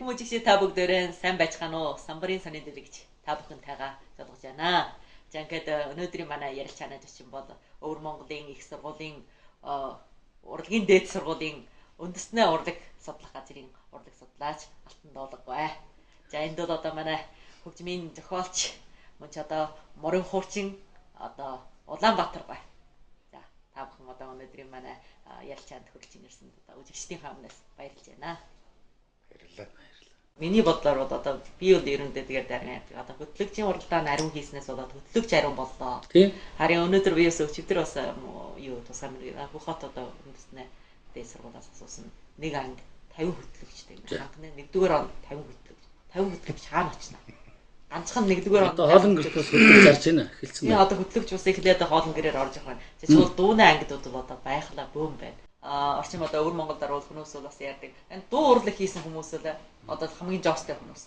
Эрхэм үжигч та бүгдээрээ сайн байцгаана уу? Самбарын сонин дэлгэж та бүхэн тайгаа залгаж байна. За ингээд өнөөдрийн манай ярилцааны зочин бол Өвөр Монголын их сургуулийн урлагийн дээд сургуулийн үндэсний урлаг судлах газрын урлаг судлаач Алтан Дуулга бай. За энд бол одоо манай хөгжмийн зохиолч мөн ч одоо морин хуурчин одоо Улаанбаатар бай. За та бүхэн одоо өнөөдрийн манай ярилцаанд хүрэлцэн ирсэн одоо үжигчдийн хаамнаас баярлж байна. Баярлалаа. Миний бодлоор бол одоо би бол ерөндөө тэгээд дараа одоо хөтлөгчийн уралдаан ариун хийснээс болоод хөтлөгч ариун боллоо. Харин өнөөдөр би бас өчигдөр бас юу тусгай мэрэг хот одоо үндэснээ дээд сургуулиас асуусан нэг анги 50 хөтлөгчтэй юм. Анхны нэгдүгээр он 50 хөтлөгч. 50 хөтлөгч хаана очно? Ганцхан нэгдүгээр он одоо хоолн гэртээс хөтлөгч арж байна эхэлсэн байна. Одоо хөтлөгч бас эхлээд хоолн гэрээр орж явах байна. Тэгвэл дууны ангид бол одоо байхлаа бөөн байна. Орчин одоо өвөр Монгол даруул хүмүүс бол бас яадаг. Энэ дуу урлаг хийсэн хүмүүс л одоо хамгийн жоостой хүмүүс.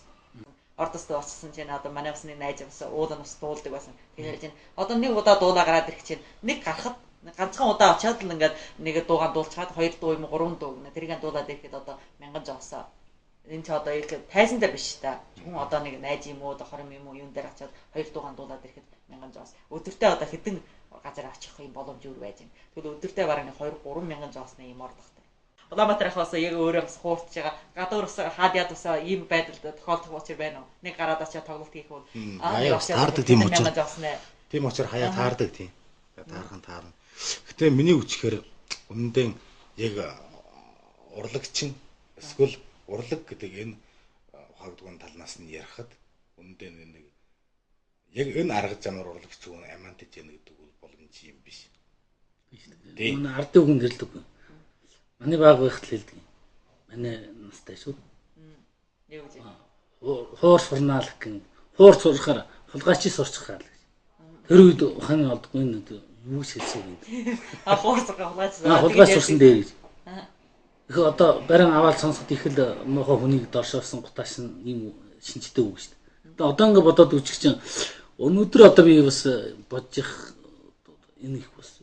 Ордост очсон чинь одоо манай бас нэг найз бас уулан бас дуулдаг байсан. Тэгэхээр чинь одоо нэг удаа дуулаа гараад ирэх чинь нэг гарахад ганцхан удаа очиад л ингээд нэг дуугаан дуулчихад хоёр дуу юм гурван дуу гэнэ. Тэрийг дуулаад ирэхэд одоо мянган жоосоо. Энэ ч одоо их тайзан дээр биш та. Хүн одоо нэг найз юм уу, хором юм уу юун дээр очиад хоёр дуугаан дуулаад ирэхэд мянган жоос. Өдөртөө одоо хэдэн газар очих юм боломж өөр байж байна. Тэгвэл өдөртөө бараг 2 3 мянган жоосны юм орлоготой. Улаанбаатар ах бас яг өөрөө бас хуурч байгаа. Гадуур бас хаад яд бас ийм байдалд тохиолдох учир байна уу? Нэг гараад очиад тоглолт хийх бол аа таардаг тийм учраас. Тийм учраас хаяа таардаг тийм. Таархан таарна. Гэтэ миний үчихээр үнэндээ яг урлагчин эсвэл урлаг гэдэг энэ ухаагдгуун талнаас нь ярихад үнэндээ нэг яг энэ арга замаар урлагч хүн амантаж яана гэдэг бол боломж юм биш. Тийм. Ардын хүн гэрлэг. Манай баг байхад л хэлдэг. Манай настай шүү. Юу гэж? Хуур сурнаал гэн. Хуур сурахаар хулгайч сурчихаа л гэж. Тэр үед ухааны олдгүй энэ юу ч хэлсэн юм. А хуур сурах хулгайч. А хулгайч сурсан дээр гэж. Их одоо барин аваад сонсоход их л муухай хүнийг доршоосон гутаашин юм шинжтэй үг шүү дээ. Одоо ингэ бодоод үчих чинь өнөөдөр одоо би бас бодож их энэ их бас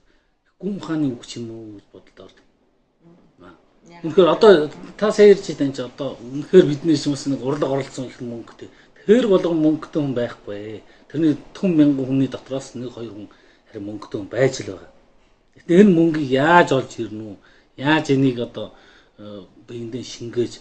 гүн ухааны үг ч юм уу гэж бодолд ордог. Үнэхээр одоо та сая ярьж байсан чи одоо үнэхээр бидний бас нэг урлаг оролцсон их мөнгөтэй. Тэр болгон мөнгөтэй хүн байхгүй. Тэрний түн мянган хүний дотроос нэг хоёр хүн харин мөнгөтэй хүн байж л байгаа. Гэтэ энэ мөнгийг яаж олж ирнэ үү? Яаж энийг одоо биендээ шингээж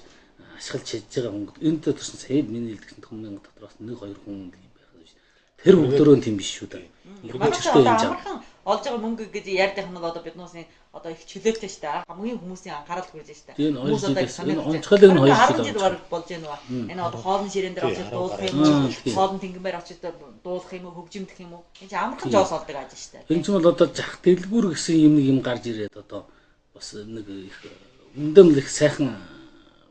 ашиглаж чадж байгаа мөнгө. Энэ дотор сая миний хэлдэгсэн түн мянган дотроос нэг хоёр хүн юм байх биш. Тэр бүгдөрөө тийм биш шүү дээ. Учиртай юм жаа. Олж байгаа мөнгө гэж ярьдаг юм бол одоо биднүүсийн одоо их чөлөөтэй шүү дээ. Хамгийн хүмүүсийн анхаарал хүрж шүү дээ. Хүмүүс одоо энэ онцгойлог нь 2 жил бараг болж байна уу? Энэ одоо хоолн ширээн дээр очиж дуулах юм уу? Хоолн тэнгэмээр очиж дуулах юм уу? Хөгжимдөх юм уу? Энэ чинь амархан жоос олдог аж шүү дээ. Энэ чинь бол одоо жах дэлгүүр гэсэн юм нэг юм гарч ирээд одоо бас нэг их үндэм их сайхан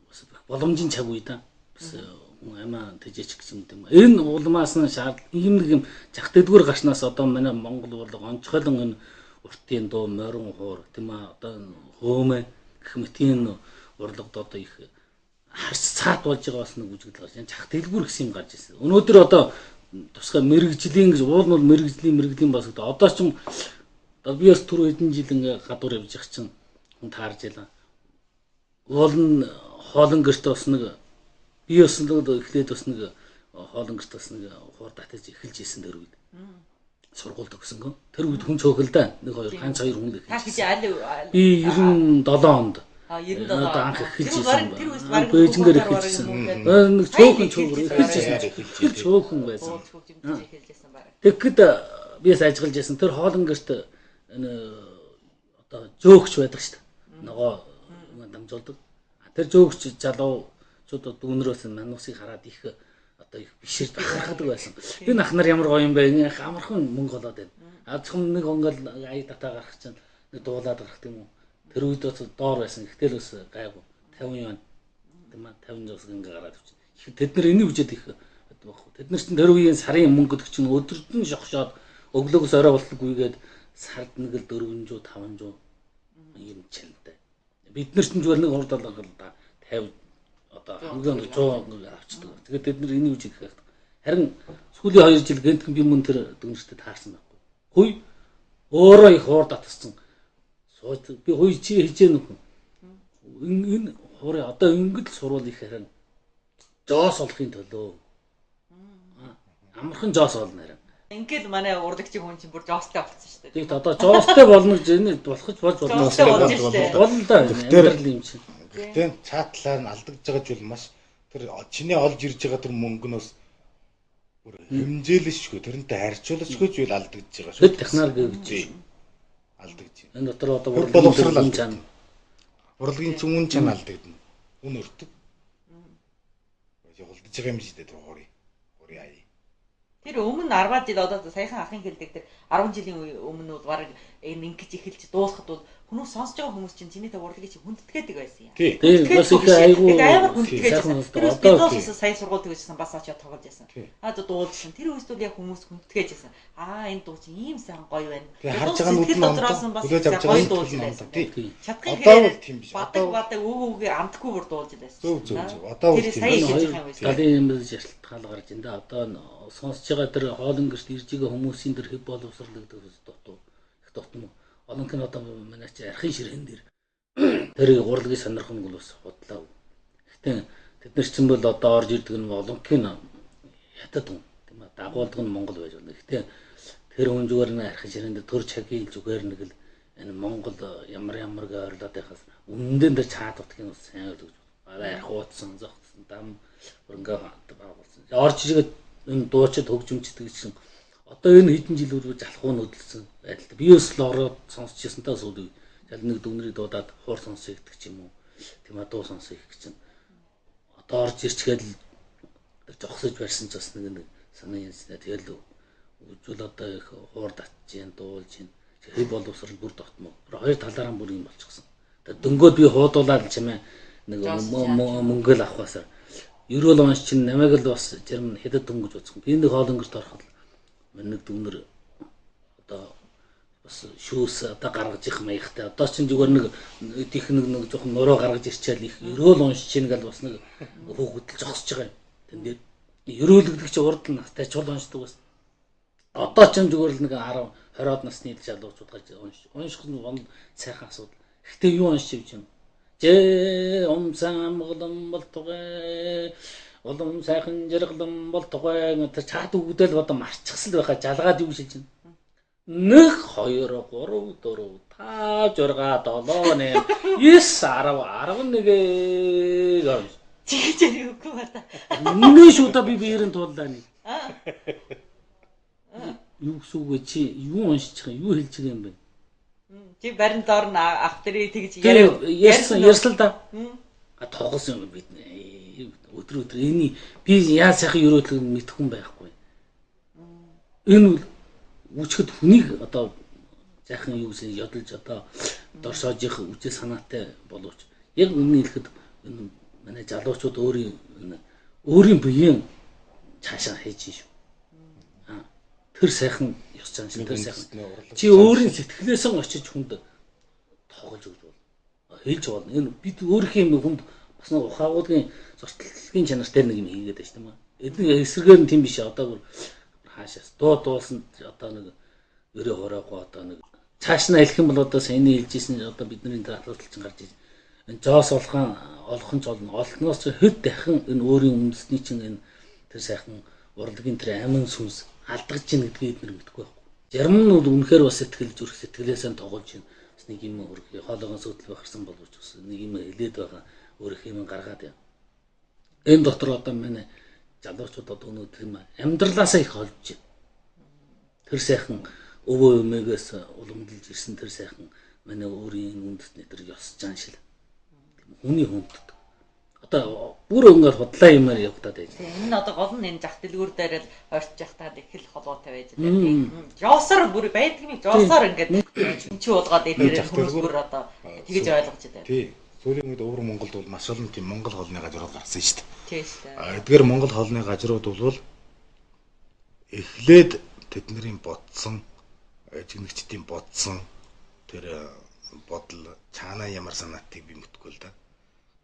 бас боломжийн цаг үе да. Бас хүн амиа тэжээч гэсэн юм. Энэ улмаас нь шаард ийм нэг юм жах дэлгүүр гарснаас одоо манай Монгол урлаг онцгойлон энэ уртын дуу, морин хуур тийм ээ одоо хөөмө гэх мэтийн урлагд одоо их харц цаат болж байгаа бас нэг үзэгдэл гарч байна. Жах дэлгүүр гэсэн юм гарч ирсэн. Өнөөдөр одоо тусгай мэрэгжлийн гэж уул нь бол мэрэгжлийн бас гэдэг. Одоо ч юм би бас түрүү хэдэн жил ингээ гадуур явж явах чинь хүн таарж ялаа. Уул нь хоолн гэрт бас нэг би бас нэг эхлээд бас нэг хоолн гэрт бас нэг хуур татаж эхэлж исэн тэр үед. Сургууль төгсөнгөө. Тэр үед хүн цөөхөл да. Нэг хоёр ганц хоёр хүн л эхэлж. Та аль би 97 онд. А 97 анх эхэлж исэн. Бээжингээр эхэлж исэн. Нэг цөөхөн цөөхөр эхэлж исэн. Тэр цөөхөн байсан. Тэгэхэд би бас ажиллаж исэн. Тэр хоолн гэрт энэ одоо зөөгч байдаг шүү дээ. Ногоо дамжуулдаг. Тэр зөөгч залуучууд дүүнрөөс манусыг хараад их одоо их биширд бахархдаг байсан. Энэ ах нар ямар гоё юм бэ? Энэ амархан мөнгө олоод байна. А зөвхөн нэг онгол ая татаа гарах чинь нэг дуулаад гарах тийм үү? Тэр үед бас доор байсан. Гэтэл бас гайгүй 50 юан тийм ээ 50 зуус ингээ гараад авчих. Тэд нар энийг үжээд их байхгүй. Тэд нар чинь тэр үеийн сарын мөнгө гэдэг чинь өдөртөн шогшоод өглөөгөөс орой болтолгүйгээд сард нэг л 400 500 юм чантай. Бид нар чинь зүгээр нэг хурд алга л да 50 одоо хамгийн 100 авчдаг. Тэгээд тэд нар энийг үжих хэрэгтэй. Харин сүүлийн 2 жил гэнтхэн би мөн тэр дүнжтэй таарсан байхгүй. Хүй өөрөө их хуур татсан. Сууж би хүй чи хижээ нөхөн. Энэ хуурыг одоо ингэж л сурвал их харин Жоос олохын төлөө. Амархан жоос олно харин. Ингээл манай урлагчийн хүн чинь бүр жоостой болцсон шүү дээ. Тэгэхдээ одоо жоостой болно гэж энэ болох болж болно. Болно да. Амьдрал юм чинь. Гэхдээ цаа талаар нь алдагдж байгаа зүйл маш тэр чиний олж ирж байгаа тэр мөнгнөөс бүр хэмжээлшгүй тэрнтэй харьцуулашгүй зүйл алдагдж байгаа шүү. Технологи гэж алдагдж байна. Энэ дотор одоо боловсрол чан. Урлагийн цүнхэн чан алдагдана. Үн өртөг. Явуулдаж байгаа юм шиг дээ тэр хурыг. Хурыг аяа. Тэр өмнө 10 жил одоо саяхан ахын хэлдэг тэр 10 жилийн өмнө бол бараг энэ ингэж эхэлж дуусахад бол хүмүүс сонсож байгаа хүмүүс чинь чиний та урлагийг чинь хүндэтгээдэг байсан юм. Тийм бас их айгүй амар хүндэтгээжсэн. Тэр одоо сая сургууль төгссөн бас очиод тоглож байсан. Аа дуулжсэн. Тэр үед бол яг хүмүүс хүндэтгээжсэн. Аа энэ дуу чинь ийм сайхан гоё байна. Харж байгаа нүд нь дотроос нь бас гоё дуулж байсан. Чадхын хэрэг бадаг бадаг өг өг амтгүй бүр дуулж байсан. Зөв зөв зөв. Одоо тэр сая хийж байгаа юм байна. Галын юм шалтгаал гарч ин да. Одоо сонсож байгаа тэр хоолн гэрт ирж байгаа хүмүүсийн тэр хэв боловсрол гэдэг бас дутуу. Их дутмуу. Олонх нь одоо манай чи архин ширхэн дээр тэрийг урлагийг сонирхох нь бол бас худлаа. Гэхдээ тэд нар чинь бол одоо орж ирдэг нь олонхын хятад хүн тийм ээ дагуулдаг нь Монгол байж болно. Гэхдээ тэр хүн зүгээр нь архин ширхэн дээр төр чагийн зүгээр нэг л энэ Монгол ямар ямар гэ ойрлоод байхаас өмнөдөө тэр чаад утгийг бас сайн ойлгож байна. Арх уудсан, зогтсон, дам бүр ингээ байгуулсан. Орж ирээд энэ дуучид хөгжимчдэг чинь одоо энэ хэдэн жил үргэлж залхуу нөдөлсөн байдалтай. Би бас л ороод сонсч ирсэн та сүүл жал нэг дүгнэрийг дуудаад хуур сонсъё гэдэг ч юм уу. Тийм а дуу сонсъё гэх чинь. Одоо орж ирчгээд л зогсож барьсан ч бас нэг санаа янзтай. Тэгэл үжүүл одоо их хуур татж, дуулж, хэв боловсрол бүр дотмоо. Хоёр талаараа бүр юм болчихсон. Тэгээ дөнгөөд би хуудуулаад чимээ нэг мөнгө л авахаасаа ерөөл онш чинь намайг л бас зарим хятад дөнгөж бодсон. Би нэг хоол өнгөрт ороход нэг дүгнэр одоо бас шүүс одоо гаргаж их маягтай. Одоо чинь зүгээр нэг их нэг нэг жоохон нуруу гаргаж ирчээл их ерөөл уншиж чинь гэл бас нэг хүүхэд л зогсож байгаа юм. Тэн дээр ерөөлөгдөг чи урд нь настай чул уншдаг бас. Одоо чинь зүгээр л нэг 10 20-од насны залуучууд гарч унших нь бол сайхан асуудал. Гэхдээ юу уншиж юм чинь? Жээ умсан амгалан болтугай улам сайхан жаргалан болтугай тэр чад үгдэл одоо марчихсал байхаа жалгаад юу шилж байна. 1 2 3 4 5 6 7 8 9 10 11 гэж. Чиг үгүй ба та. Үнэн шүү да би биерэн тууллаа нэг. Юу гэсэн үг вэ чи юу уншиж байгаа юу хэлж байгаа юм бэ? Чи барин доор нь ах тэрийг тэгж ярьсан ярьсан л да. А тоглосон юм бид өдөр өдөр эний би яа сайхан ерөөдлөг мэдэх хүн байхгүй. Энэ үчгэд хүнийг одоо сайхан юу гэсэн ёдолж одоо дорсоож их үжил санаатай боловч яг үнэн хэлэхэд энэ манай залуучууд өөрийн биеийн цаашаа хийж шүү. Тэр сайхан ёс заншил тэр сайхан. Чи өөрийн сэтгэлээсээ очиж хүнд тоглож өгч болно. Хэлж болно. Энэ бид өөрхийн юм хүнд бас нэг ухаагуулгын сурталчилгын чанартай нэг юм хийгээд байна шүү дээ. Эдний эсрэгээр нь тийм биш одоо бүр хаашаас дуу дуусан одоо нэг өрөө хороогүй одоо нэг цааш нь хэлэх юм бол одоо саяны хэлжсэн одоо бидний тэр асуудал чинь гарч ирж энэ жоос олхон олхон ч олно. Олноос хэд дахин энэ өөрийн үндэсний чинь энэ тэр сайхан урлагийн тэр амин сүнс алдаж чинь гэдгийг бид нар мэдэхгүй байхгүй. Зарим нь бол үнэхээр бас сэтгэл зүрх сэтгэлээсээ тоглож чинь бас нэг юм өргөе хоолойгон сүйтэл гарсан боловч бас нэг юм хэлээд байгаа өөрөх юм гаргаад яа. Энэ дотор одоо манай залуучууд одоо өнөөдөр юм амьдралаасаа их олж байна. Тэр сайхан өвөө эмээгээс уламжилж ирсэн тэр сайхан манай өөрийн үндэсний тэр ёс заншил. Хүний хүнддэг. Одоо бүр ингээд худлаа юмар явагдаад байж. Энэ нь одоо гол нь энэ зах дэлгүүр дээр л ойртож явахтаа их л холбоотой байж байна тийм. Жоосоор бүр байдаг юм жоосоор ингээд чүнчүү болгоод энэ хүмүүс бүр одоо тэгэж ойлгож байна. Тийм. Сүүлийн үед өвөр Монголд бол маш олон тийм Монгол хоолны газрууд гарсан шүү дээ. Тийм шүү дээ. Эдгээр Монгол хоолны газрууд бол эхлээд тэдний бодсон жигнэгчдийн бодсон тэр бодол чаанаа ямар санаатыг би мэдэхгүй л да.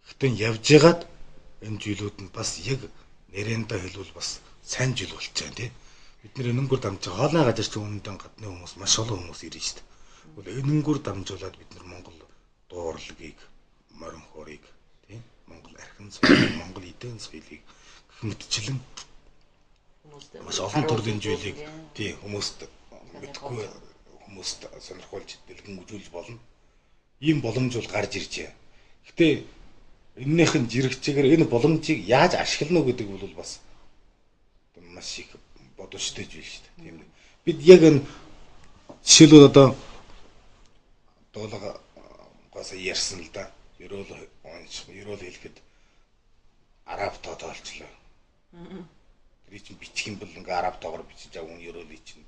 Гэхдээ явж байгаад энэ зүйлүүд нь бас яг нэрэндээ хэлбэл бас сайн зүйл болчих юм тий. Бид нэр энэнгүр дамжиж хоолны газар чинь үнэндээ гадны хүмүүс маш олон хүмүүс ирнэ шүү дээ. Тэгвэл энэнгүр дамжуулаад бид нар Монгол дуу урлагийг, морин хуурыг тий, Монгол архин соёлыг, Монгол эдийн соёлыг Гэх мэтчлэн маш олон төрлийн зүйлийг тий хүмүүст мэдхгүй хүмүүст сонирхуулж дэлгэн үзүүлж болно. Ийм боломж бол гарч иржээ. Гэтэ энэнийх нь жирэгчээр энэ боломжийг яаж ашиглана уу гэдэг бол бас маш их бодвоштой зүйл шүү дээ. Тийм үү. Бид яг энэ жишээлбэл одоо дуулгаас ярьсан л да. Ерөөл унших, ерөөл хэлэхэд араб тоо тоолчлоо. Тэр чинь бичих юм бол ингээ араб тоогоор бичиж ав хүн ерөөлий чинь.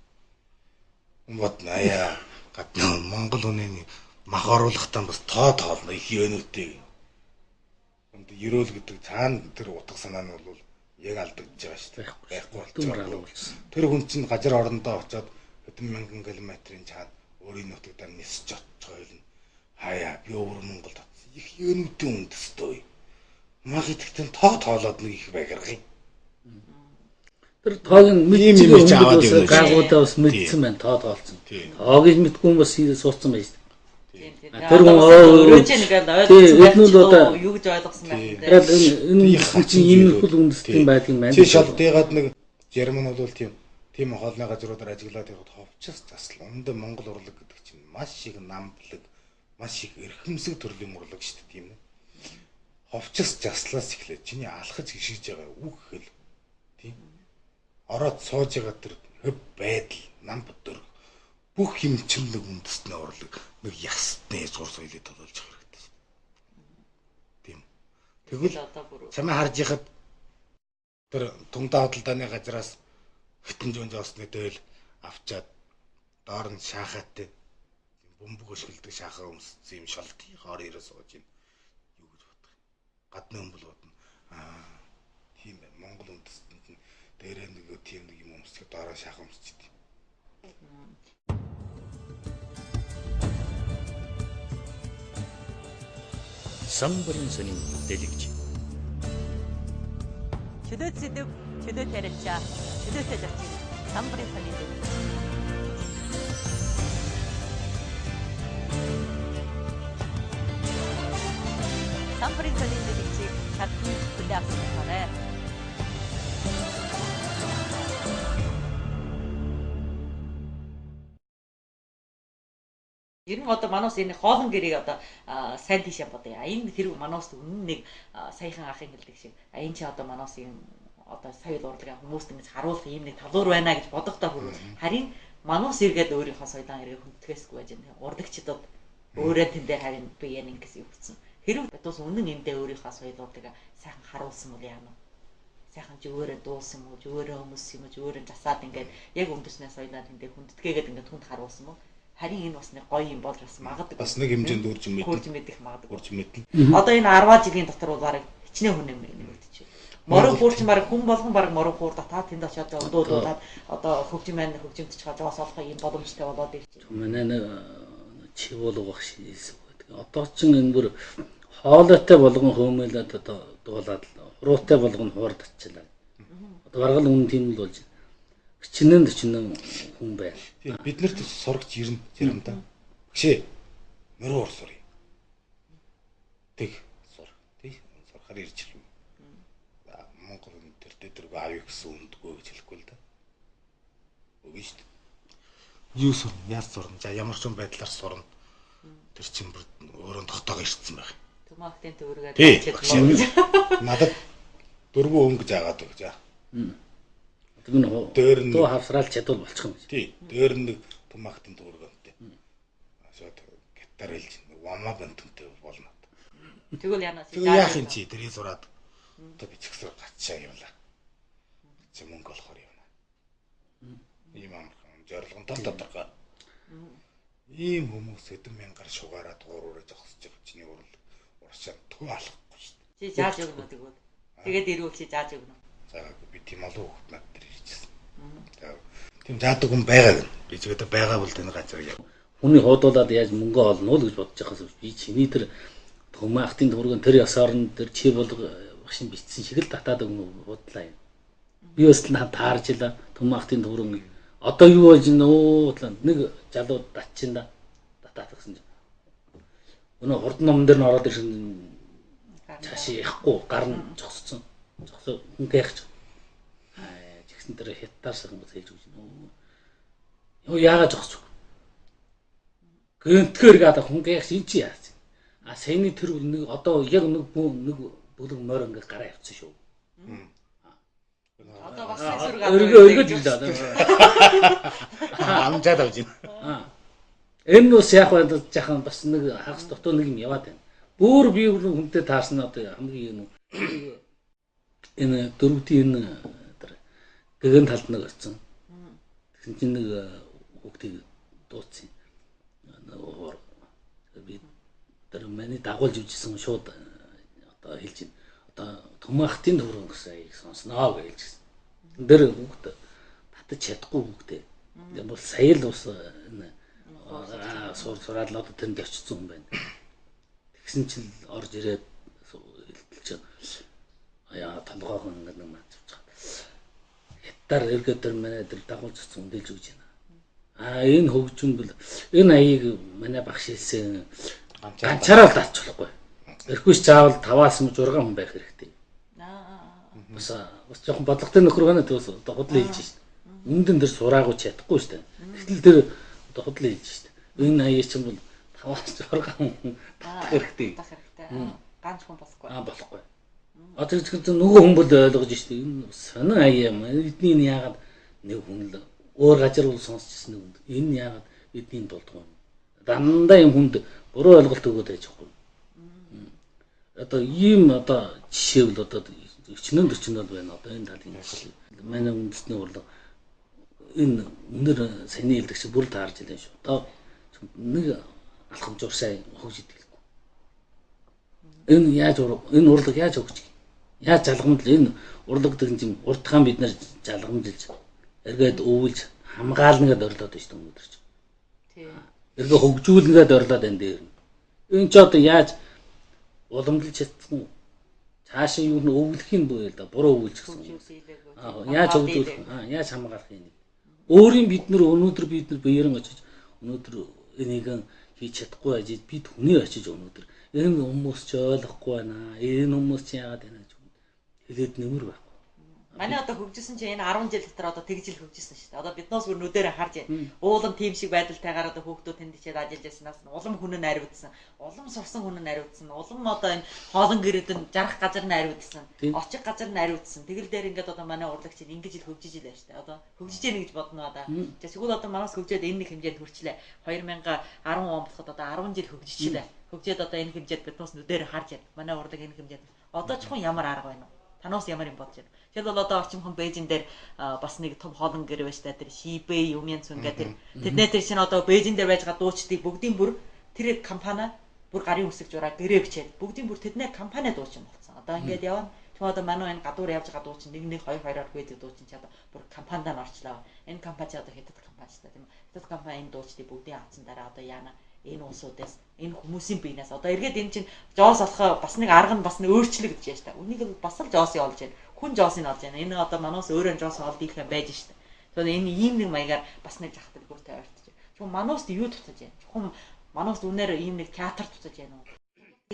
Бодно аяа гадна Монгол хүний мах оруулахтаа бас тоо тоолно их өнөөтэй. Энд ерөөл гэдэг цаана тэр утга санаа нь бол яг алдагдж байгаа шүү дээ. Байхгүй болчихсон. Тэр хүн чинь газар орондоо очиод хэдэн мянган километрийн цаана өөрийн нутагдаар нисэж очих ойлно. Хаяа би өвөр Монголд очсон. Их өнөөтэй үндэстэй. Мах идэхтэн тоо тоолоод нэг их байгаргая. Тэр тоогийн мэдчих аваад явна. Гаагуудаа бас мэдсэн байна, тоо тоолцсон. Тоог мэдгүй бас суудсан байж. Тэр хүн өөрөө ч нэг ойлгосон юу гэж ойлгосон байх вэ? Яг энэ чинь ийм хөл үндэстэн байдаг юм байна. Чи шал дэгаад нэг Герман бол тийм хоолны газруудаар ажиглаад явахад ховчс засал. Үүндээ Монгол урлаг гэдэг чинь маш их намблаг, маш их эрхэмсэг төрлийн урлаг шүү дээ, тийм үү? Ховчс заслаас эхлээд чиний алхаж гიშгэж байгаа үг хэл тийм ороод сууж байгаа тэр хөв байдал, нам дөрх бүх юм чинь нэг үндэстний урлаг, нэг ясны зур соёлыг төлөөлж явах хэрэгтэй шүү. Тийм. Тэгвэл чамаа харж яхад тэр тундаа худалдааны газраас хитэн зүүн зоосны дээл авчаад доор нь шаахаатай бөмбөг өшгөлдөг шаахаа өмссөн юм шалт хоор ирээ сууж ийн. Юу гэж бодох юм? Гадны хүн бол бодно. Аа тийм байна. Монгол үндэстэнд нь дээрээ нэг тийм нэг юм өмсөх доороо шаахаа өмсчихдээ. Самбарын сонин дэлгэж. Чөлөө сэдэв, чөлөө тариачаа, чөлөөтэй зочин. Самбарын сонин дэлгэж. Самбарын сонин дэлгчийг чадсан хүлээ авсан болохоор. Ер нь одоо манус энэ хоолн гэрийг одоо сайн тийшээ бодъё. Энэ хэрэг манус үнэн нэг саяхан ахын хэлдэг шиг. Энэ чи одоо манусын одоо соёл урлагаа хүмүүст ингэж харуулах ийм нэг талуур байна гэж бодохдоо хүрвэл харин манус эргээд өөрийнхөө соёлоо эргээ хүндтгэсгүй байж байна. Урлагчдад өөрөө тэн дээр харин би яа ингэс юу гэсэн. Хэрэг бодвол үнэн эндээ өөрийнхөө соёл урлагаа сайхан харуулсан бол яана. Сайхан зүгээрээ дуулсан юм уу, зүгээрээ өмссөн юм уу, зүгээрээ засаад ингээд яг үндэснээ соёлоо тэндээ хүндэтгээгээд ингээд түнд харуулсан мó. Харин энэ бас нэг гоё юм болж бас магадгүй. Бас нэг хэмжээнд үрж мэднэ. Үрж мэдэх магадгүй. Үрж мэднэ. Одоо энэ 10 жилийн дотор бол бараг хичнээн хүн нэмэгдэж байна. Морин хуур чинь бараг хүн болгон бараг морин хуур татаад тэнд очиод өндөөдүүлээд одоо хөгжим маань хөгжимдчих жоос олох юм боломжтой болоод ирж байна. Манай нэг чивуулга багш хэлсэн байдаг. Одоо чинь энэ бүр хоолойтой болгон хөөмөөлөд одоо дуулаад хуруутай болгон хуур татчихлаа. Одоо бараг л үнэн тийм л болж байна. Хичнээн төчнөн хүн байна. Тийм бид нарт сурагч ирнэ заримдаа. Багшээ мөрөө уур суръя. Тэг сур. Тий сурахаар ирж ирнэ. Монгол тэр дэргөө авъя гэсэн үндгөө гэж хэлэхгүй л да. Үгүй шүү дээ. Юу сурна? Яаж сурна? За ямар ч юм байдлаар сурна. Тэр чинь бүр өөрөө тогтоогоо ирсэн байх. Томактын төвөргөө чадмаа. Надад дөрвөн өнгө жаагаад өг за. Тэгвэл дээр нь дуу хавсраал чадвал болчих юм. Тий. Дээр нь нэг томактын төвөргөнтэй. Шууд гитар хэлж вама бантантай болно. Тэгвэл яана чи яах юм чи тэрийг зураад одоо бичгсээр гачаа явлаа. Чи мөнгө олохоор явна. Ийм амархан зорилгонтой тодорхой. Ийм хүмүүс хэдэн мянгаар шугаараа дуураараа зогсож байгаа чиний урал уршаа төө алахгүй шүү дээ. Чи зааж өгнө тэгвэл. Тэгээд ирүүл чи зааж өгнө. За би тийм олон хүүхэд над дээр ирчихсэн. За тийм заадаг хүн байгаа гэн. Би ч гэдэг байгаа бол тань газар яв. Хүний хуудуулаад яаж мөнгө олно уу гэж бодож байхаас би чиний тэр Төмөахтын төвөргөн тэр ёсоор нь тэр чи болго багшин бичсэн шиг л татаад өгнө бодлаа юм. Би бас л таарч ила Төмөахтын төвөргөн одоо юу болж байна өө бодлоо нэг залуу татчин да татаад гэсэн чинь өнөө хурдан номон дээр нь ороод ирсэн цаашаа яахгүй гар нь зогссон. Зогсоо хүн гайхаж. Аа жигсэн дээр хятадаар сайхан бас хэлж өгч. Юу яагаад зогсож. Гэнтгэр гадаа хүн гайхаж эн чи яац. А саяны тэр нэг одоо яг нэг нэг бүлэг морь ингээ гараа явцсан шүү. Одоо бас сүрэг өргөө ирлээ. Амжаад авч байна. Энэ бас яг байна жахан бас нэг хагас дутуу нэг юм яваад байна. Бүр би хүнтэй таарсан одоо хамгийн юм энэ дөрөвдийн энэ тэр гэгэн талд нэг очсон. Тэгсэн чинь нэг хүүхдийг дууцсан. Нөгөө би тэр миний дагуулж үжсэн шууд одоо хэлж байна. Одоо Түмахтын төврөн гэсэн аяыг сонсноо гэж хэлжсэн. Тэр хүүхд татаж чадахгүй хүүхдээ. Тэр бол сая л бас энэ сураад л одоо тэнд очсон юм байна. Тэгсэн чинь орж ирээд хэлтэл чинь аяа толгойгоо ингээд нэг мацвч чад. Хятадаар эргээд тэр манай тэр дагуулж очсон үнэлж өгч байна. А энэ хөгжим бол энэ аяыг манай багш хэлсэн ганцаараа л дач болохгүй. Эрхүүс заавал 5-аас 6 хүн байх хэрэгтэй. Бас бас жоохон бодлоготой нөхөр байна тэгээс одоо худлаа хэлж шин. Өмнөд тэр сураагүй чадахгүй шүү дээ. Гэтэл тэр одоо худлаа хэлж шин. Энэ аяа чинь бол 5-аас 6 хүн татах хэрэгтэй. Ганц хүн болохгүй. Аа болохгүй. Одоо тэгэхээр нөгөө хүн бол ойлгож шин. Энэ сонин аяа юм. Эдний нь яагаад нэг хүн л өөр газар бол сонсчихсан нэг хүн. Энэ яагаад эдний нь болдгоо юм. Дандаа юм хүнд буруу ойлголт өгөөд байж байхгүй. Одоо ийм одоо жишээвэл одоо өчнөн төчнөл байна одоо энэ талын манай үндэсний урлаг энэ өнөр саяны хэлдэг шиг бүр таарж илэн шүү. Одоо нэг алхам журсаа хөгжиж идэхгүй. Энэ яаж энэ урлаг яаж хөгжих? Яаж жалгамжл энэ урлаг гэдэг чинь урдхаан бид нар жалгамжилж эргээд өвлж хамгаална гэдээ орлоод байна шүү дээ өнөөдөр чинь. Тийм. Эргээ хөгжүүлнэ гэдээ орлоод байна дээр. Энэ ч одоо яаж уламжлж чадсан цаашаа юу н өвлөх юм бүү л да буруу өвлж гэсэн. Яаж хөгжүүлэх вэ? Яаж хамгаалах юм? Өөрийн бид нар өнөөдөр бид нар биеэрэн очиж өнөөдөр энийг хийж чадахгүй байж бид хүний очиж өнөөдөр энэ хүмүүс ч ойлгохгүй байна. Энэ хүмүүс ч яагаад байна гэж хэлээд нэмэр байхгүй. Манай одоо хөгжсөн чинь энэ 10 жил дотор одоо тэгжил хөгжсөн шүү дээ. Одоо биднээс бүр нүдэрээ харж байна. Уулан тийм шиг байдалтайгаар одоо хүүхдүүд тэнд хичээл ажиллаж байснаас улам хүн нь ариудсан. Улам сурсан хүн нь ариудсан. Улам одоо энэ хоолон гэрэд нь жарах газар нь ариудсан. Очих газар нь ариудсан. Тэгэл дээр ингээд одоо манай урлаг чинь ингэж ил хөгжиж илээ шүү дээ. Одоо хөгжиж яах гэж бодно одоо. Тэгвэл одоо манаас хөгжөөд энэ нэг хэмжээнд хүрчлээ. 2010 он болоход одоо 10 жил хөгжичлээ. Хөгжөөд одоо энэ хэмжээд биднээс нүдэрээ харж байна. Манай урлаг энэ хэмжээд. Одоо чухам ямар арга байна вэ? Танаас ямар юм бодож байна? Жишээлбэл одоо орчимхон Бээжин дээр бас нэг том хоолон гэр байж та тэр Шибэ юм янз ингээд тэр тэднээ тэр чинь одоо Бээжин дээр байж байгаа дуучдыг бүгдийн бүр тэр компани бүр гарын үсэг жураа гэрээ бичээд бүгдийн бүр тэднээ компани дуучин болсон. Одоо ингээд явна. Тэгвэл одоо манай энэ гадуур явж байгаа дуучин 1 1 2 2-оор байдаг дуучин чи одоо бүр компанидаа н орчлоо. Энэ компани чи одоо хятад компани ч та тийм үү. Хятад компани энэ дуучдыг бүгдийн авсан дараа одоо яана энэ улсуудаас энэ хүмүүсийн биенээс одоо эргээд энэ чинь жоос олохоо бас нэг арга нь бас нэг өөрчлөлт гэж яаж та. Үнийг л бас л жоосыг олж байна. Хүн жоосыг олж байна. Энэ одоо манаас өөрөө жоос олд ийх юм байж штэ. Тэгэхээр энэ ийм нэг маягаар бас нэг жахталгүйтэй ойртож байна. Чухам манууст юу дутаж байна? Чухам манууст үнээр ийм нэг театр дутаж байна уу?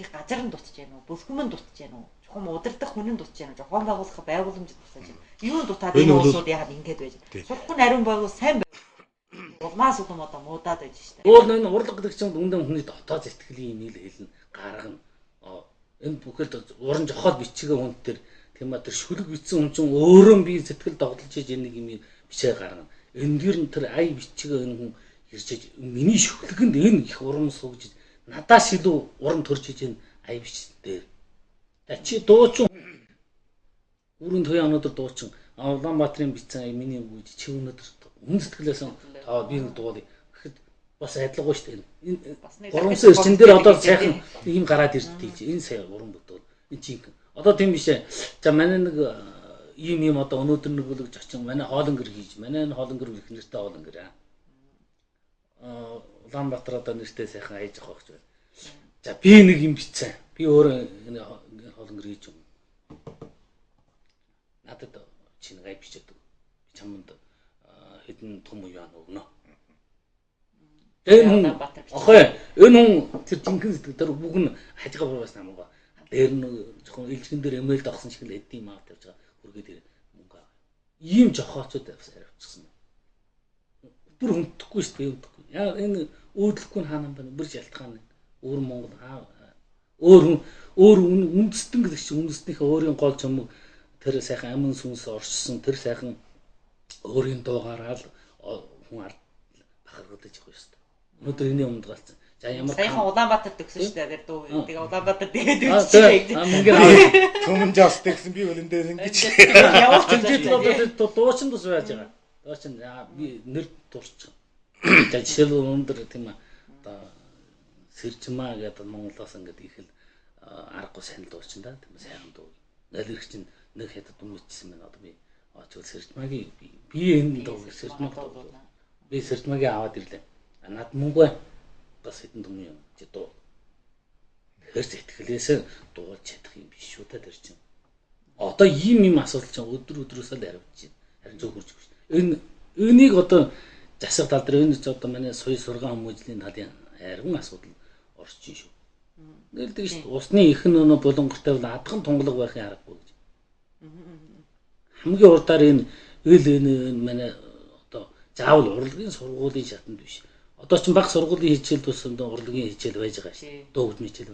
Их газар нь дутаж байна уу? Бүлхэм нь дутаж байна уу? Чухам удирдах хүн нь дутаж байна уу? Зохион байгуулах байгууламж дутаж байна. Юу дутаад энэ улсууд яагаад ингэж байж байна? Сурах нь ариун байгуул сайн улмаас улам одоо муудаад байж штэ. Уул энэ урлаг гэдэг чинь үндэн хүний дотоод сэтгэлийн нийл хэлнэ гаргана. Энэ бүхэл уран жохол бичгээ хүн төр тийм ба тэр шүлэг бичсэн хүн чинь өөрөө би сэтгэл догдолж иж энэ нэг юм бичээ гаргана. Энэ дэр нь тэр ая бичгээ энэ хүн ирж миний шүлгэнд энэ их урам суугж надаас илүү урам төрж иж энэ ая бичсэн дээр. За чи дуучин бүрэн туяа өнөөдөр дуучин Улаанбаатарын бичсэн ая миний үг чи өнөөдөр хүн сэтгэлээс таа би нэг дуулъя гэхэд бас адилгүй шүү дээ. Энэ гурамсан эрчин дээр одоо сайхан ийм гараад ирдээ чи энэ сая уран бүтээл энэ чинь одоо тийм биш ээ. За манай нэг ийм ийм одоо өнөөдөр нэг бүлэг очин манай хоолонгэр хийж манай энэ хоолонгэр их нэртэй хоолонгэр аа. Улаанбаатар одоо нэртэй сайхан аяж авах гэж байна. За би нэг юм бичсэн. Би өөрөө энэ хоолонгэр хийж юм. Надад чи нэг ая бичээд өг. Би чамд хэдэн том юан өгнө. Энэ хүн охой энэ хүн тэр жинхэнэ сэтгэл тэр бүх нь хажигаа буруу байсан хамаагүй. Дээр нь жоохон илжгэн дээр эмээлд авсан шиг л эдийн маа тавьж байгаа хүргээд ирээ мөнгө аваа. Ийм жохоочууд авчихсан байна. Бүр хүндэхгүй шүү дээ, хүндэхгүй. Яа энэ өөдлөхгүй нь хаана юм бэ? Бүр шалтгаан нь. Өөр Монгол өөр хүн өөр үндэстэн гэдэг чинь үндэстнийхээ өөрийн гол чамаг тэр сайхан амин сүнс оршсон тэр сайхан өөрийн дуугаараа л хүн ард бахархагдаж явах ёстой. Өнөөдөр энэний өмнөд галцсан. За ямар сайхан Улаанбаатар төгсөн шүү дээ. Тэр дуу. Тэгээ Улаанбаатар тэгээд үччихээ. Түмэн жас тэгсэн би бол энэ дээр ингэж явуулчих. Дуучин тус байж байгаа. Дуучин би нэр дурчих. За жишээлбэл өнөөдөр тийм одоо Сэржмаа гэдэг Монголоос ингээд их л аргагүй сайн дуучин да. Тийм сайхан дуу. Аль ирэх чинь нэг хятад өмнөчсөн байна. Одоо би тэгвэл Сэржмаагийн би энэ дууг Сэржмааг дуу. Би Сэржмаагийн аваад ирлээ. Над мөнгө байна. Бас хэдэн түмэн юм чи дуу. Тэгэхээр сэтгэлээсээ дуулж чадах юм биш шүү дээ тэр чинь. Одоо ийм юм асуудал чинь өдөр өдрөөсөө л харивч байна. Харин зөв хурж өгч. Энэ энийг одоо засаг тал дээр энэ ч одоо манай суй сургаан хүмүүжлийн талын ариун асуудал орж ин шүү. Нэлдэг шүү. Усны их нөнө булангартай бол адган тунгалаг байхын аргагүй гэж. Хамгийн урдаар энэ ил энэ манай одоо заавал урлагийн сургуулийн шатанд биш. Одоо ч баг сургуулийн хичээл тусамд урлагийн хичээл байж байгаа шүү. Дуу хөгжмийн хичээл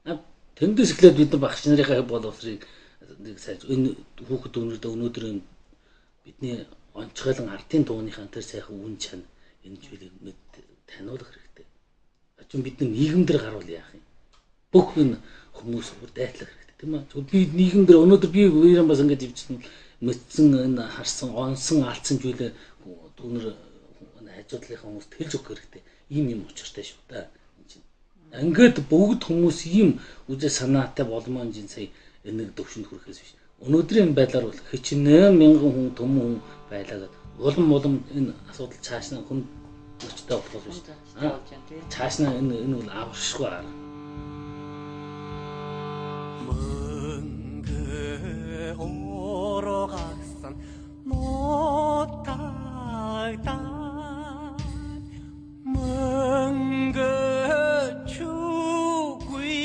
байна. Тэндээс эхлээд бид нар багш нарынхаа боловсрыг нэг сайн энэ хүүхэд өнөөдөр энэ бидний онцгойлон ардын дууныхаа тэр сайхан үн чан энэ зүйлийг таниулах хэрэгтэй. Очин бид нар нийгэмдэр гарвал яах юм? Бүх энэ хүмүүс бүр дайтлах хэрэгтэй тийм ээ. Би нийгэмдэр өнөөдөр би үеэрэн бас ингэж ивчсэн мэдсэн энэ харсан онсон алдсан зүйлээ дүүнер хажуудлынхаа хүмүүст хэлж өгөх хэрэгтэй. Ийм юм учиртай шүү дээ. Энэ чинь. Ингээд бүгд хүмүүс ийм үзэл санаатай болмоо энэ сая энэ төвшөнд хүрэхээс биш. Өнөөдрийн байдлаар бол хичнээн мянган хүн төмөн хүн байлаа гэд улам улам энэ асуудал цааш нь хүн нөчтэй болохоос биш. Цааш нь энэ бол аврашгүй арга. Мөнгө орогасан нотагдаа мөнгө чүгүй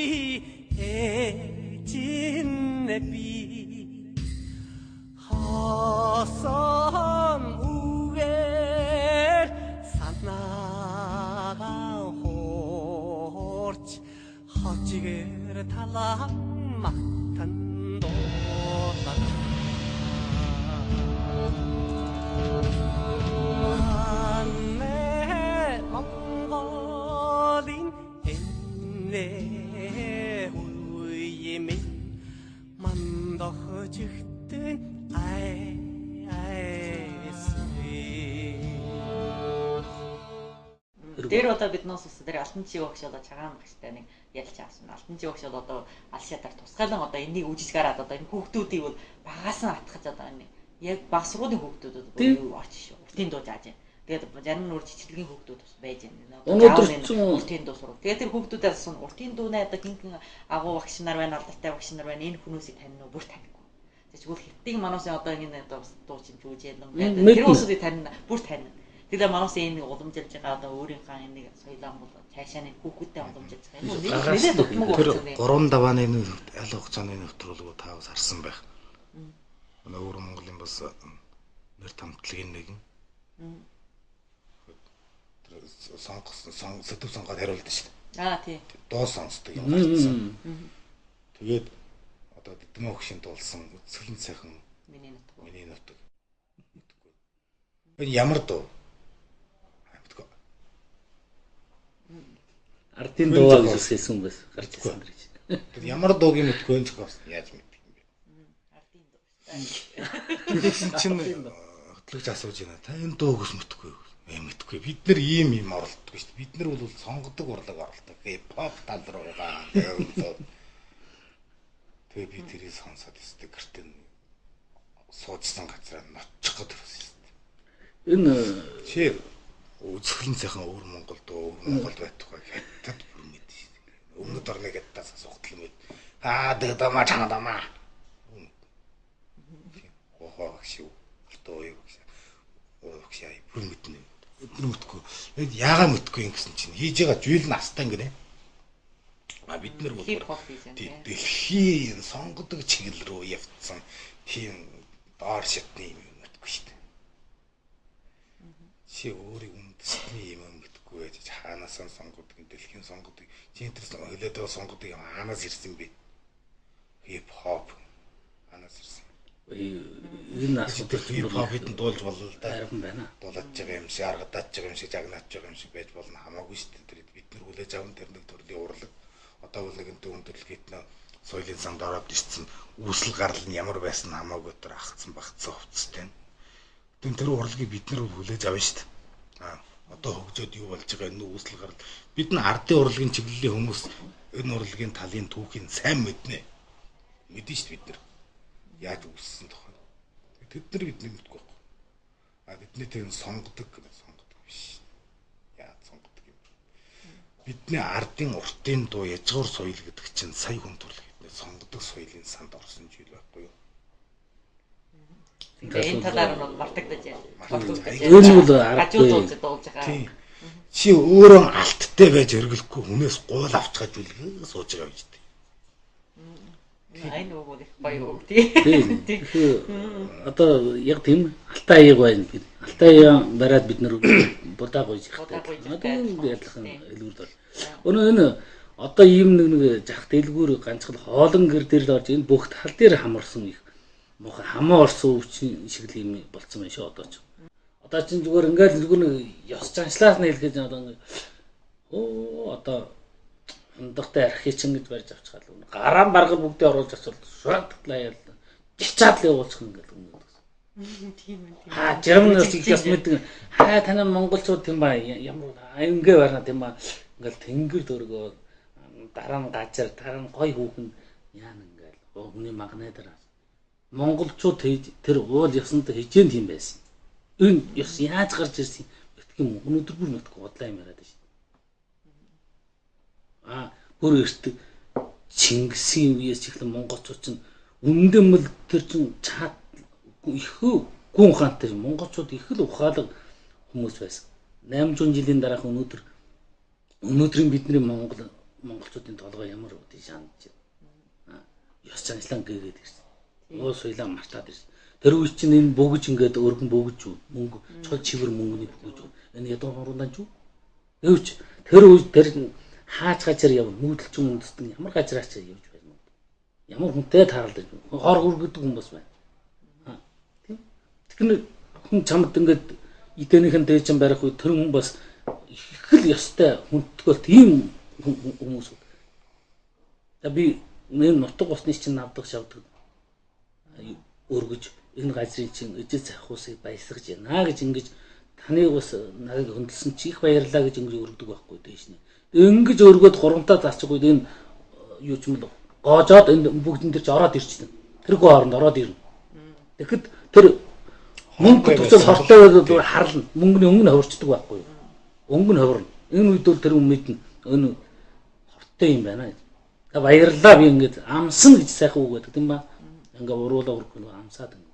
эжинэ би хасан үгээр санаагаа хорч хожигэр талаа матан дуулаа манай Монголын энэ үеийн мандах чихтэн ай Тэр одоо биднээс ус тэр алтан чиг багш одоо чагаан багштай нэг ялж авсан. Алтан чиг багш одоо алшаатар тусгайлан одоо энийг үжиж гараад одоо энэ хүүхдүүдийг бол багаас нь атгах одоо энэ яг баг сургуулийн хүүхдүүд юу очиж шүү. Уртын дуу зааж байна. Тэгээд зарим нь үр жижиглэгийн хүүхдүүд бас байж байна. Өнөөдөр уртын дуу сурав. Тэгээд тэр хүүхдүүдээс асууна уртын дуунаа одоо хинхэн агуу багш нар байна, алдартай багш нар байна. Энэ хүмүүсийг танина уу? Бүр танихгүй. Тэгвэл хятадын мануусын одоо энэ одоо дуу чинь жүжээлэн гэдэг тэр хүмүүсийг танина, бүр танина. Тэгэхээр мануусын энэ уламжилж байгаа одоо өөрийнхөө энийг соёлоо бол цаашаа нэг хүүхдүүдтэй уламжилж байгаа юм. Нэлээд дутмаг болсон. Тэр 3 давааны аль хугацааны нэвтрүүлгүү та бас харсан байх. Манай өвөр Монголын бас нэр тамтлагын нэгэн. Тэр сонгосон сэдв сонгоод хариулдаг шүү дээ. Аа тий. Дуу сонсдог юм гарцсан. Тэгээд одоо Дидмэ өгшин дуулсан үзэсгэлэн сайхан миний нутаг. Миний нутаг. Энэ ямар дуу? Ардын дуу гэж хэлсэн хүмүүс гарч ирсэн дэр гэж. Тэр ямар дууг юм мэдгүй энэ зохиос яаж мэдэх юм бэ? Ардын дуу. Тэгсэн чинь хөтлөгч асууж байна. Та энэ дууг ус мэдгүй юу? Мэдгүй. Бид нэр ийм юм оролддог шүү дээ. Бид нар бол сонгодог урлаг оролдог. Хип-хоп тал руугаа. Тэгээ би тэрийг сонсоод өстэй гэртээ суужсан газараа ноцчих гээд төрсөн шүү дээ. Энэ чи үзэсгэлэн сайхан өвөр Монгол дуу өвөр Монголд байтугай хятад бүр мэдэн шүү дээ. Өмнөд орны хятадаас асуухтал мэд. Аа дэгдамаа чанадамаа. Хоо багш юу? Алтуу юу багш. Оо багш яа бүр мэднэ. Өдөр мэдгүй. Яагаа мэдгүй юм гэсэн чинь хийж байгаа зүйл нь астан гинэ. А бид нар бол дэлхийн сонгодог чиглэл рүү явцсан тийм доор шатны юм мэдгүй шүү дээ. Чи өөрийг үндэстний юм мэдгүй байж хаанаас сонгодог, дэлхийн сонгодог, чи энэ төр хөлөөд сонгодог юм хаанаас ирсэн бэ? Хип хоп хаанаас ирсэн? Энэ асуудал хип хоп хэдэн дуулж болно л да. Арван байна. Дуулаад байгаа юм шиг, аргадаад байгаа юм шиг, загнааж байгаа юм шиг байж болно хамаагүй шүү дээ. Тэр бид нар хүлээж аван тэр нэг төрлийн урлаг. Одоо бол нэгэнтээ өндөрлөг нөө соёлын санд ороод ирсэн үүсэл гарал нь ямар байсан хамаагүй тэр ахцсан багцсан хувцастай. Тэр тэр урлагийг бид нар хүлээж авна шүү дээ. Аа одоо хөгжөөд юу болж байгаа энэ үүсэл гарал бид нар ардын урлагийн чиглэлийн хүмүүс энэ урлагийн талын түүхийг сайн мэднэ. Мэднэ шүү дээ бид нар. Яаж үүссэн тухай. Тэд нар бидний мэдгүй байхгүй. А бидний тэр сонгодог биш. Яаж сонгодог юм. Бидний ардын уртын дуу яжгуур соёл гэдэг чинь сая хүн төрлөх хэднээ сонгодог соёлын санд орсон жил байхгүй юу? Энэ талаар нь мартагдаж байна. Энэ бол аргагүй дуулж байгаа. Чи өөрөө алттай байж өргөлөхгүй хүнээс гуйл авч гаж үлгээ сууж байгаа юм шүү дээ. Энэ үг бол их гоё үг тий. Одоо яг тийм алтай аяг байна. Алтай аяа бариад бид нар будаа гуйж ихтэй. Одоо адилхан элгүүр бол. Өнөө энэ одоо ийм нэг жах дэлгүүр ганцхан хоолон гэр дээр л орж энэ бүх тал дээр хамарсан их муухай хамаа орсон өвчин шиг л юм болцсон байх шүү одоо ч. Одоо чинь зүгээр ингээл зүгээр нэг ёс заншлаас нь хэлэхэд одоо ингээ оо одоо хундартай архи чин гэж барьж авчихал. Гараан баргал бүгдээ оруулж авчвал шуургатлаа яал. Гичаад л явуулчих ингээл өмнө. Тийм ээ. Аа жирэмнээс их яс мэддэг. Хаа танай монголчууд тийм ба ямар ингээ барина тийм ба ингээл тэнгэр дөргөө дараа нь гажар дараа нь гой хүүхэн яана ингээл хүний магнитаар монголчууд тэр уул ёсонд хижээнд тийм байсан. Энэ ёс яаж гарч ирсэн мэддэг юм өнөөдөр бүр мэдгүй бодлоо юм яриад байна шүү. Аа бүр эрт Чингисийн үеэс эхлэн монголчууд чинь үнэндээ мэл тэр чинь чад их гүн ухаантай монголчууд их л ухаалаг хүмүүс байсан. 800 жилийн дараах өнөөдрийн бидний монголчуудын толгой ямар үгүй шаналж байна. Ёс заншлан гээгээд ирсэн. Уул соёлоо мартаад ирсэн. Тэр үе чинь энэ бөгж ингээд өргөн бөгж мөнгө цол чивэр мөнгөний бөгж энэ ядуу хуруудан ч үү. Гэвч тэр үе тэр хаач газар яв нүүдэлчин үндэстэн ямар газраач явж байна. Ямар хүнтэй тааралдаж хор өргөдөг хүн бас байна. Тийм. Тэгэхээр хүн чамд ингээд идээнийхэн дээд чинь барих үе тэр хүн бас их л ёстой хүндтгэл тийм хүмүүс. За би энэ нутаг усны чинь навдаг шавдаг өргөж энэ газрын чинь ижил цахиусыг баясгаж байна гэж ингэж таныг бас надад хөндлөсөн чи их баярлаа гэж ингэж өргөдөг байхгүй дээш нь. Ингэж өргөөд хурамтаа зарчих үед энэ юу ч юм бол гоожоод энэ бүгдэн дээр чи ороод ирчихнэ. Тэргүй хооронд ороод ирнэ. Тэгэхэд тэр мөнгө төсөл хортой байвал харлна. Мөнгөний өнгө нь ховорчдөг байхгүй юу? Өнгө нь ховорно. Энэ үед бол тэр хүн мэднэ. Энэ хортой юм байна. Та баярлалаа би ингэж амсан гэж сайхан үг гэдэг тийм ба. Ингээ уруулаа өргөх нь амсаад ингэ.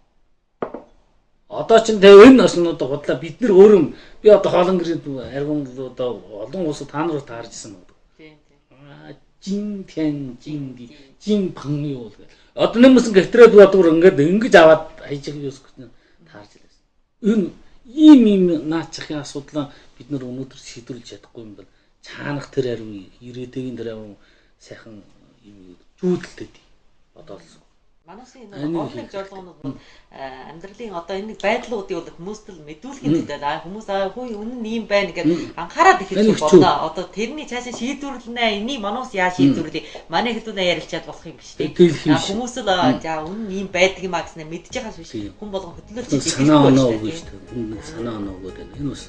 Одоо чинь тэгээ энэ оснууд худлаа бид нар өөрөө би одоо хоолон гэрийн аргун одоо олон улсад та нар таарж исэн магадгүй. Тийм тийм. Аа жин тэн жин ди жин пан юу гэх. Одоо нэмсэн гэтрээд бодвор ингээд ингэж аваад хайж байгаа юус гэсэн таарж илээс. Энэ ийм ийм наачихын асуудлаа бид нар өнөөдөр шийдвэрлэж чадахгүй юм бол чаанах тэр ариун ирээдүйн тэр ариун сайхан юм зүүдэлтэй бодоолсон. Манусын энэ гол нэг зорилгонууд нь амьдралын одоо энэ нэг байдлуудыг бол хүмүүст л мэдүүлэхийн төлөө хүмүүс хүү үнэн нь ийм байна гэдээ анхаарал эхэлж болно. Одоо тэрний цаашаа шийдвэрлэнэ. Энийг манус яа шийдвэрлэе. Манай хэдүүнээ ярилцаад болох юм биш тийм. Хүмүүс л за үнэн нь ийм байдаг юм а гэснээр мэдчихээс биш. Хүн болгон хөдлөлж санаа оноо үгүй шүү дээ. Хүн санаа оноо өгөөд байна. Энэ бас